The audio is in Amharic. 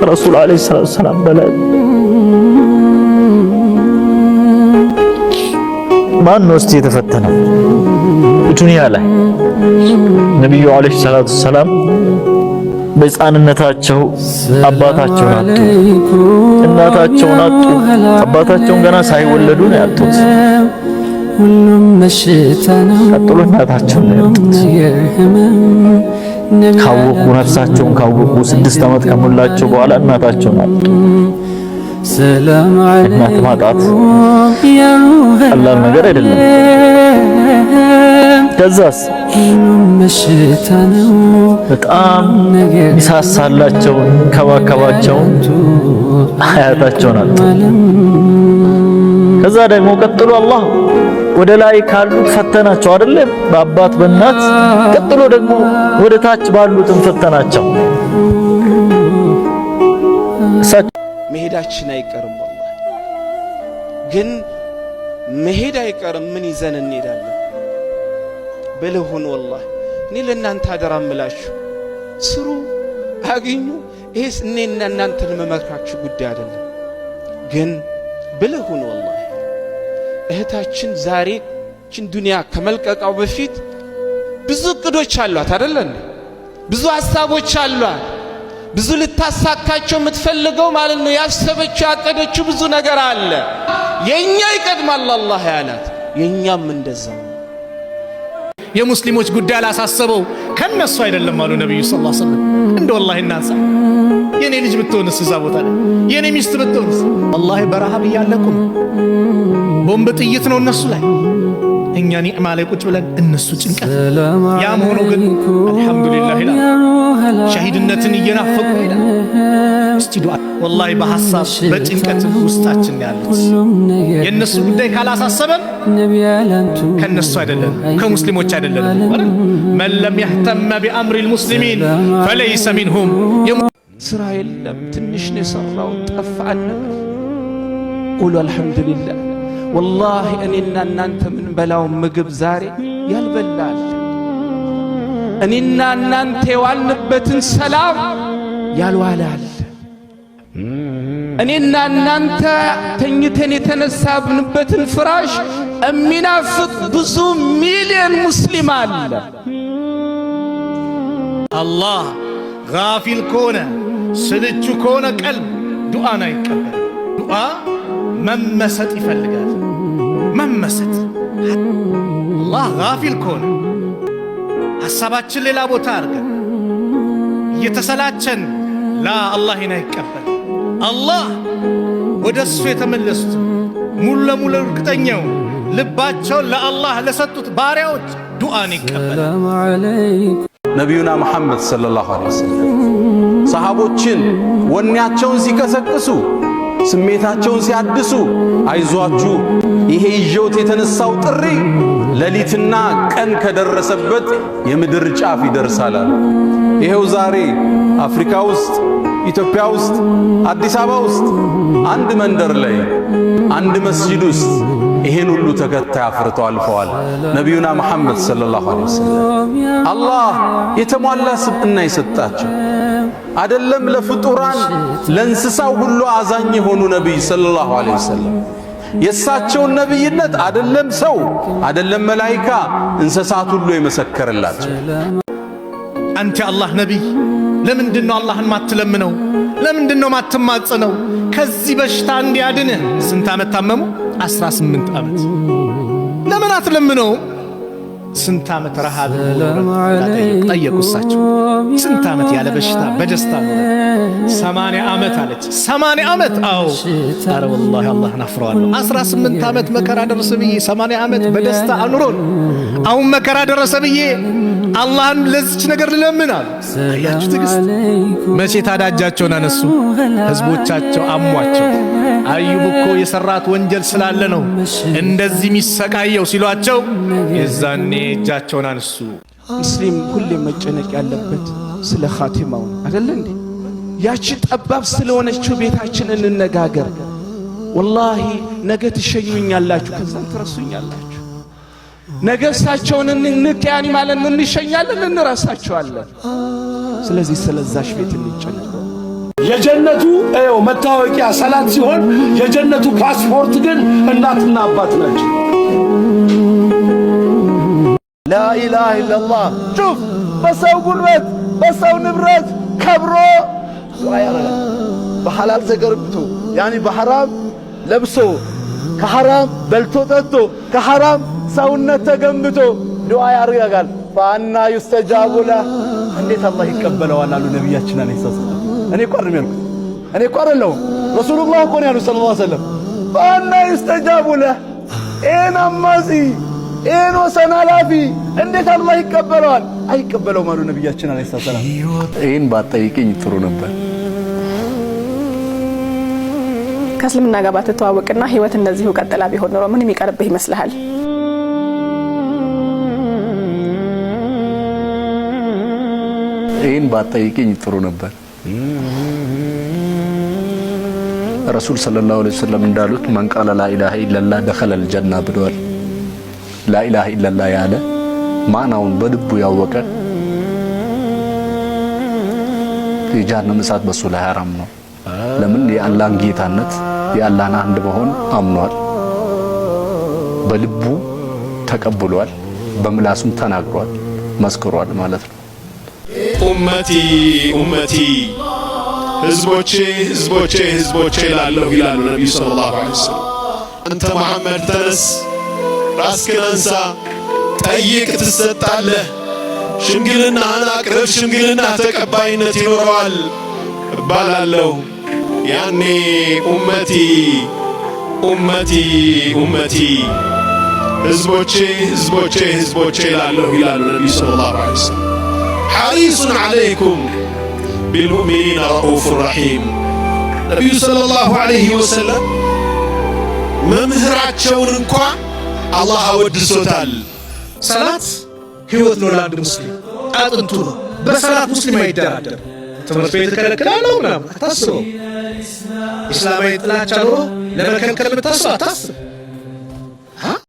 ከረሱል ዓለይሂ ሰላቱ ሰላም በላይ ማን ነው እስቲ የተፈተነው ዱንያ ላይ? ነቢዩ ዓለይሂ ሰላቱ ሰላም በሕፃንነታቸው አባታቸውን አጡ፣ እናታቸውን አጡ። አባታቸውን ገና ሳይወለዱ ነው ያጡት። ቀጥሎ እናታቸውን ነው ያጡት። ካወቁ ነፍሳቸውን ካወቁ 6 ዓመት ከሞላቸው በኋላ እናታቸውን አጡ። እናት ማጣት ቀላል ነገር አይደለም። ከዛስ በጣም ሚሳሳላቸው ከባከባቸው አያታቸውን አጡ። ከዛ ደግሞ ቀጥሎ አላህ ወደ ላይ ካሉት ፈተናቸው አይደለ? በአባት በእናት ቀጥሎ ደግሞ ወደ ታች ባሉትም ፈተናቸው። መሄዳችን አይቀርም፣ ወላሂ ግን መሄድ አይቀርም። ምን ይዘን እንሄዳለን? ብልህ ሁን። ወላሂ እኔ ለእናንተ አደራ እምላችሁ ስሩ፣ አግኙ። ይሄስ እኔና እናንተን መመክራችሁ ጉዳይ አይደለም፣ ግን ብልህ ሁን። ወላሂ እህታችን ዛሬ ችን ዱንያ ከመልቀቃው በፊት ብዙ እቅዶች አሏት አይደለ እንዴ? ብዙ ሀሳቦች አሏት። ብዙ ልታሳካቸው የምትፈልገው ማለት ነው። ያሰበችው ያቀደችው ብዙ ነገር አለ። የኛ ይቀድማል አላህ ያላት፣ የኛም እንደዛው። የሙስሊሞች ጉዳይ አላሳሰበው ከነሱ አይደለም አሉ ነብዩ ሰለላሁ ዐለይሂ ወሰለም። እንደ ወላሂ እናንሳ፣ የኔ ልጅ ብትሆንስ እዛ ቦታ ላይ የኔ ሚስት ብትሆንስ? ወላሂ በረሃብ እያለቁ ነው። ቦምብ ጥይት ነው እነሱ ላይ፣ እኛ ኒዕማ ላይ ቁጭ ብለን እነሱ ጭንቀት። ያም ሆኖ ግን አልሐምዱሊላህ ይላል። ሸሂድነትን እየናፈቁ ይላል። እስቲ ዱዓ ወላሂ በሐሳብ በጭንቀት ውስጣችን ያሉት የእነሱ ጉዳይ ካላሳሰበን ከነሱ አይደለንም፣ ከሙስሊሞች አይደለንም። መን ለም የህተመ ቢአምሪ ልሙስሊሚን ፈለይሰ ሚንሁም። ስራ የለም፣ ትንሽ ነው የሰራው፣ ጠፋ አንበል። ቁሉ አልሐምዱሊላህ። ወላሂ እኔና እናንተ የምንበላው ምግብ ዛሬ ያልበላል፣ እኔና እናንተ የዋልንበትን ሰላም ያልዋላል፣ እኔና እናንተ ተኝተን የተነሳንበትን ፍራሽ የሚናፍቅ ብዙ ሚሊዮን ሙስሊም አለ። አላህ ጋፊል ከሆነ፣ ስልቹ ከሆነ ቀልብ ዱዓን አይቀበል። ዱዓ መመሰጥ ይፈልጋል። መመሰጥ አላህ ጋፊል ከሆነ፣ ሐሳባችን ሌላ ቦታ አድርገን እየተሰላቸን ላ አላህ ይህን አይቀበል። አላህ ወደ እሱ የተመለሱት ሙሉ ለሙሉ እርግጠኛው ልባቸውን ለአላህ ለሰጡት ባሪያዎች ዱዓን ይቀበላል። ነቢዩና መሐመድ ሰለላሁ ዐለይሂ ወሰለም ሰሃቦችን ወኔያቸውን ሲቀሰቅሱ፣ ስሜታቸውን ሲያድሱ፣ አይዟችሁ፣ ይሄ ይዤውት የተነሳው ጥሪ ሌሊትና ቀን ከደረሰበት የምድር ጫፍ ይደርሳል አሉ። ይሄው ዛሬ አፍሪካ ውስጥ፣ ኢትዮጵያ ውስጥ፣ አዲስ አበባ ውስጥ አንድ መንደር ላይ አንድ መስጂድ ውስጥ ይሄን ሁሉ ተከታይ አፍርተው አልፈዋል። ነቢዩና መሐመድ ሰለላሁ ዐለይሂ ወሰለም አላህ የተሟላ ስብዕና የሰጣቸው፣ አደለም ለፍጡራን ለእንስሳው ሁሉ አዛኝ የሆኑ ነቢይ ሰለላሁ ዐለይሂ ወሰለም፣ የእሳቸውን ነቢይነት አደለም ሰው አደለም መላኢካ እንስሳት ሁሉ የመሰከረላቸው። አንተ የአላህ ነቢይ ለምንድን ነው አላህን ማትለምነው? ለምንድን ነው ማትማጽነው? ከዚህ በሽታ እንዲያድንህ። ስንት ዓመት ታመሙ? 18 ዓመት። ለምን አትለምነው? ስንት ዓመት ረሃብ ጠየቁ እሳቸው። ስንት ዓመት ያለ በሽታ በደስታ ኖረ? 80 ዓመት አለች። 80 ዓመት? አዎ። አረ ወላሂ አላህን አፍረዋለሁ። 18 ዓመት መከራ ደረሰ ብዬ 80 ዓመት በደስታ አኑሮን አሁን መከራ ደረሰ ብዬ አላህን ለዚች ነገር ልለምናል። አያችሁ ትዕግስት። መቼ ታዲያ እጃቸውን አነሱ? ህዝቦቻቸው አሟቸው አዩብ እኮ የሰራት ወንጀል ስላለ ነው እንደዚህ የሚሰቃየው ሲሏቸው የዛኔ እጃቸውን አነሱ። ሙስሊም ሁሌም መጨነቅ ያለበት ስለ ኻቲማው ነው አይደለ እንዴ? ያቺ ጠባብ ስለሆነችው ቤታችን እንነጋገር። ወላሂ ነገ ትሸኙኛላችሁ፣ ከዛም ትረሱኛላችሁ። ነገ እሳቸውን እንቅያን ማለት እንሸኛለን፣ እንረሳቸዋለን። ስለዚህ ስለዛሽ ቤት እንጨነቅ። የጀነቱ ይኸው መታወቂያ ሰላት ሲሆን የጀነቱ ፓስፖርት ግን እናትና አባት ናቸው። لا إله إلا الله። شوف በሰው ጉልበት በሰው ንብረት ከብሮ ዱዓ ያደርጋል። በሐላል ተገርብቶ يعني በሐራም ለብሶ፣ ከሐራም በልቶ ጠጥቶ፣ ከሐራም ሰውነት ተገንብቶ ዱዓ ያደርጋል። فأنى يستجاب له፣ እንዴት አላህ ይቀበለዋል አሉ ነቢያችን عليه السلام። እኔ እኮ አይደለም ያልኩት፣ እኔ እኮ አይደለሁም፣ ረሱሉላህ እኮ ነው ያሉት صلى الله عليه وسلم። فأنى يستجاب له፣ ይህን አማጺ ይህን ወሰን አላፊ እንዴት አላህ ይቀበለዋል? አይቀበለውም አሉ ነቢያችን عليه السلام። ይህን ባትጠይቅኝ ጥሩ ነበር። ከእስልምና ጋር ባትተዋወቅና ህይወት እንደዚሁ ቀጥላ ቢሆን ኖሮ ምን የሚቀርብህ ይመስልሃል? ይህን ባትጠይቅኝ ጥሩ ነበር። ረሱል صلى الله عليه وسلم እንዳሉት من قال لا إله إلا الله دخل الجنة ብለዋል። لا إله إلا الله ያለ፣ ማዕናውን በልቡ ያወቀ የጀሃነም እሳት በሱ ላይ ሐራም ነው። ለምን? የአላህን ጌታነት፣ የአላህን አንድ መሆን አምኗል፣ በልቡ ተቀብሏል፣ በምላሱም ተናግሯል፣ መስክሯል ማለት ነው። أمتي أمتي፣ ህዝቦቼ፣ ህዝቦቼ፣ ህዝቦቼ ላለሁ ይላሉ ነቢዩ صلى الله عليه وسلم። አንተ መሐመድ ተነስ፣ ራስክን አንሳ፣ ጠይቅ ትሰጣለህ፣ ሽምግልናህን አቅርብ፣ ሽምግልና ተቀባይነት ይኖረዋል እባላለሁ። ያኔ أمتي أمتي أمتي፣ ህዝቦቼ፣ ህዝቦቼ፣ ህዝቦቼ ላለሁ ይላሉ ነቢዩ صلى الله عليه وسلم። حريص عليكم بالمؤمنين رءوف رحيم። ነቢዩ صلى الله عليه وسلم መምህራቸውን እንኳ አላህ አወድሶታል። ሰላት ህይወት ነው ለአንድ ሙስሊም፣ አጥንቱ ነው። በሰላት ሙስሊም አይደራደርም። ትምህርት ቤት እከለክላለሁ ምናምን አታስበው። እስላማዊ ጥላቻ ኖሮ ለመከልከል የምታስብ አታስብ።